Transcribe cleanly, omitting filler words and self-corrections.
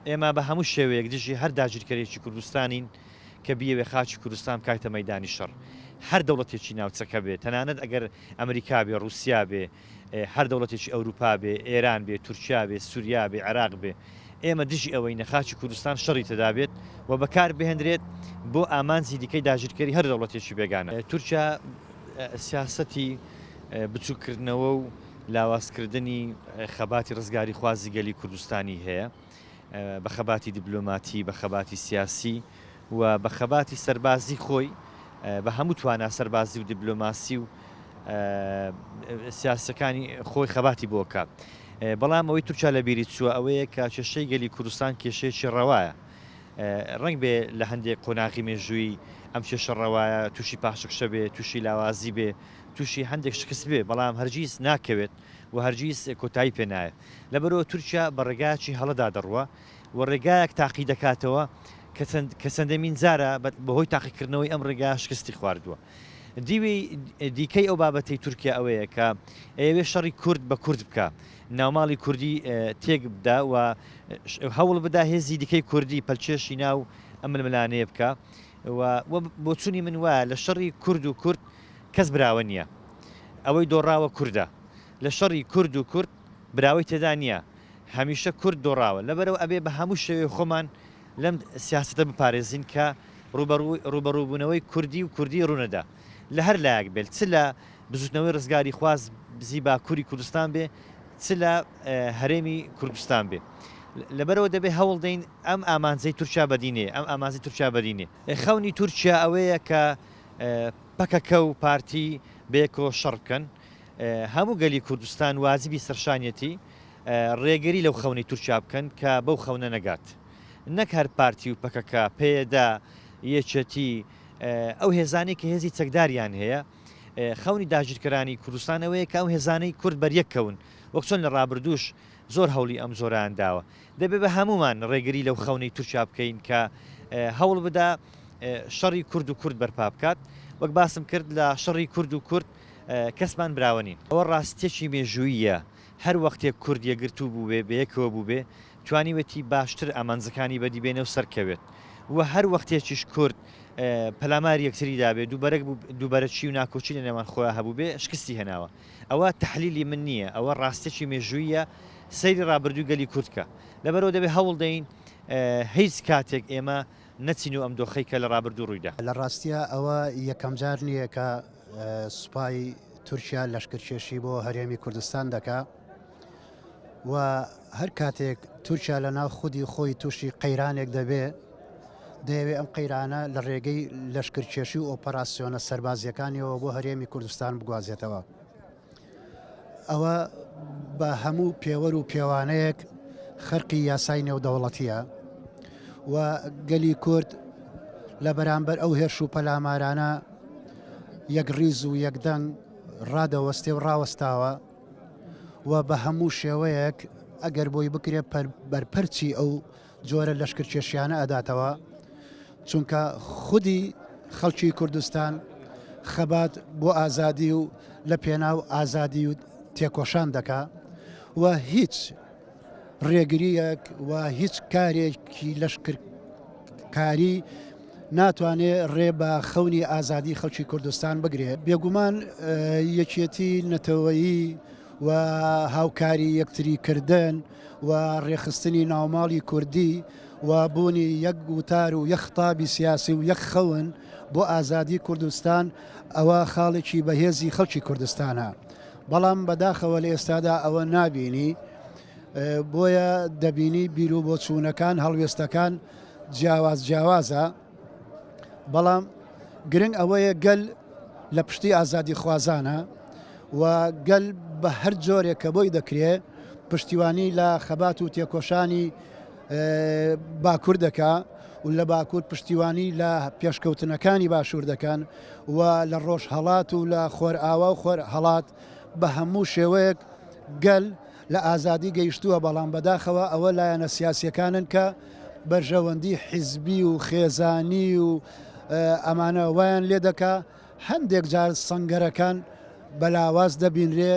ئێمە بە هەموو شێوەیەک دژی هەر داگیرکەرێکی کوردستانین کە بیەوێ خاکی کوردستان بکاتە مەیدانی شەڕ. هەر دەوڵەتێکی ناوچەکە بێ، تەنانەت ئەگەر ئەمریکا بێ، ڕووسیا بێ، هەر دەوڵەتێکی ئەوروپا بێ، ئێران بێ، تورکیا بێ، سوریا بێ، عێراق بێ، ئێمە دژی ئەوەین خاکی کوردستان شەڕی تێدا بێت و بەکار بهێنرێت بۆ ئامانجی دیکەی داگیرکەری هەر دەوڵەتێکی بێگانە. تورکیا سیاسەتی بچووککردنەوە و لاوازکردنی خەباتی ڕزگاریخوازی گەلی کوردستانی هەیە بە خەباتی دیبلۆماتی، بە خەباتی سیاسی و بە خەباتی سەربازی خۆی بە هەموو توانا سەربازی و دیبلۆماسی و سیاسەکانی خۆی خەباتی بۆ کات. بەڵام ئەوەی تورکیا لە بیری چووە ئەوەیە کە کێشەی گەلی کوردستان کێشەیەکی ڕەوایە. ڕەنگ بێ لە هەندێک قۆناغی مێژوویی ئەم کێشە ڕەوایە تووشی پاشەکشە بێ، تووشی لاوازی بێ، تووشی هەندێک شکست بێ، بەڵام هەرگیز ناکەوێت و هەرگیز کۆتایی پێ نایەت. لەبەرئەوە تورکیا بە ڕێگایەکی هەڵەدا دەڕوا و ڕێگایەک تاقی دەکاتەوە کە چەند کە چەندەمین جارە بەهۆی تاقیکردنەوەی ئەم ڕێگا شکستی خواردووە. دیوی دیکەی ئەو بابەتەی تورکیا ئەوەیە کە ئەیەوێ شەڕی کورد بە کورد بکا، ناوماڵی کوردی تێک بدا و هەوڵ بدا هێزی دیکەی کوردی پەلکێشی ناو ئەم ململانێیە بکا و بۆچوونی من وایە لە شەڕی کورد و کورد کەس براوە نییە. ئەوەی دۆڕاوە کوردە. لە شەڕی کورد و کورد براوەی تێدا نییە. هەمیشە کورد دۆڕاوە. لەبەرئەوە ئەبێ بە هەموو شێوەیەک خۆمان لەم سیاسەتە بپارێزین کە ڕووبەڕووبوونەوەی کوردی و کوردی ڕوونەدا. لە هەر لایەک بێت، چ لە بزووتنەوەی ڕزگاریخوازی باکووری کوردستان بێ، چ لە هەرێمی کوردستان بێ. لەبەرئەوە دەبێ هەوڵدەین ئەم ئامانجەی تورکیا بەدی نێ، ئەم ئامانجەی تورکیا بەدی نێ. خەونی تورکیا ئەوەیە کە پەکەکە و پارتی بەیەکەوە شەڕ بکەن. هەموو گەلی کوردستان واجبی سەرشانیەتی ڕێگری لەو خەونەی تورکیا بکەن کە بەو خەونە نەگات. نەک هەر پارتی و پەکەکە، پەیەدە، یەکێتی، ئەو هێزانەی کە هێزی چەکداریان هەیە، خەونی داگیرکەرانی کوردستان ئەوەیە کە ئەو هێزانەی کورد بەریەک کەون، وەک چۆن لە ڕابردووش زۆر هەوڵی ئەم جۆرەیان داوە. دەبێ بە هەموومان ڕێگری لەو خەونەی تورکیا بکەین کە هەوڵ بدا شەڕی کورد و کورد بەرپا بکات. وەک باسم کرد لە شەڕی کورد و کورد کەسمان براوە نین. ئەوە ڕاستیەکی مێژووییە هەر وەختێک کورد یەکگرتوو بووبێ، بەیەکەوە بووبێ، توانیوێتی باشتر ئامانجەکانی بەدی بێنێ و سەرکەوێت و هەر وەختێکیش کورد پەلاماری یەکتری دابێ، دووبەرەک دووبەرەکی و ناکۆکی لە نێوان خۆیان هەبووبێ، شکستی هێناوە. ئەوە تەحلیلی من نییە، ئەوە ڕاستیەکی مێژووییە، سەیری ڕابردووی گەلی کورد کە. لەبەرئەوە دەبێ هەوڵ دەین هیچ کاتێک ئێمە نەچینەوە ئەم دۆخەی کە لە ڕابردوو ڕوویدا. لە ڕاستیا ئەوە یەکەم جار نییە کە سوپای تورکیا لەشکرکێشی بۆ هەرێمی کوردستان دەکا و هەر کاتێک تورکیا لە ناو خودی خۆی تووشی قەیرانێک دەبێ دەیەوێ ئەم قەیرانە لە ڕێگەی لەشکرکێشی و ئۆپەراسیۆنە سەربازیەکانیەوە بۆ هەرێمی کوردستان بگوازێتەوە. ئەوە بە هەموو پێوەر و پێوانەیەک خەرقی یاسای نێودەوڵەتیە و گەلی کورد لە بەرامبەر ئەو هێرش و پەلامارانە یەکڕیز و یەکدەنگ ڕادەوەستێ و ڕاوەستاوە و بە هەموو شێوەیەک ئەگەر بۆی بکرێت بەرپەرچی ئەو جۆرە لەشکرکێشیانە ئەداتەوە چونکە خودی خەڵکی کوردستان خەبات بۆ ئازادی و لە پێناو ئازادی و تێکۆشان دەکا و هیچ ڕێگریەک و هیچ کارێکی لەشکرکاری ناتوانێ ڕێ بە خەونی ئازادی خەڵکی کوردستان بگرێ. بێگومان یەکێتی نەتەوەیی و هاوکاری یەکتری کردن و ڕێکخستنی ناوماڵی کوردی و بوونی یەک وتار و یەک خطابی سیاسی و یەک خەون بۆ ئازادی کوردستان ئەوە خاڵێکی بەهێزی خەڵکی کوردستانە بەڵام بەداخەوە لە ئێستادا ئەوە نابینی بۆیە دەبینی بیروبۆچوونەکان هەڵوێستەکان جیاواز جیاوازە بەڵام گرنگ ئەوەیە گەل لە پشتی ئازادیخوازانە و گەل بە هەر جۆرێک کە بۆی دەکرێ پشتیوانی لە خەبات و تێکۆشانی باکوور دەکا و لە باکوور پشتیوانی لە پێشکەوتنەکانی باشوور دەکەن و لە ڕۆژهەڵات و لە خۆرئاوا و خۆرهەڵات بە هەموو شێوەیەک گەل لە ئازادی گەیشتووە، بەڵام بەداخەوە ئەوە لایەنە سیاسییەکانن کە بەرژەوەندی حیزبی و خێزانی و ئەمانە وایان لێ دەکا هەندێک جار سەنگەرەکان بە لاواز دەبینرێن.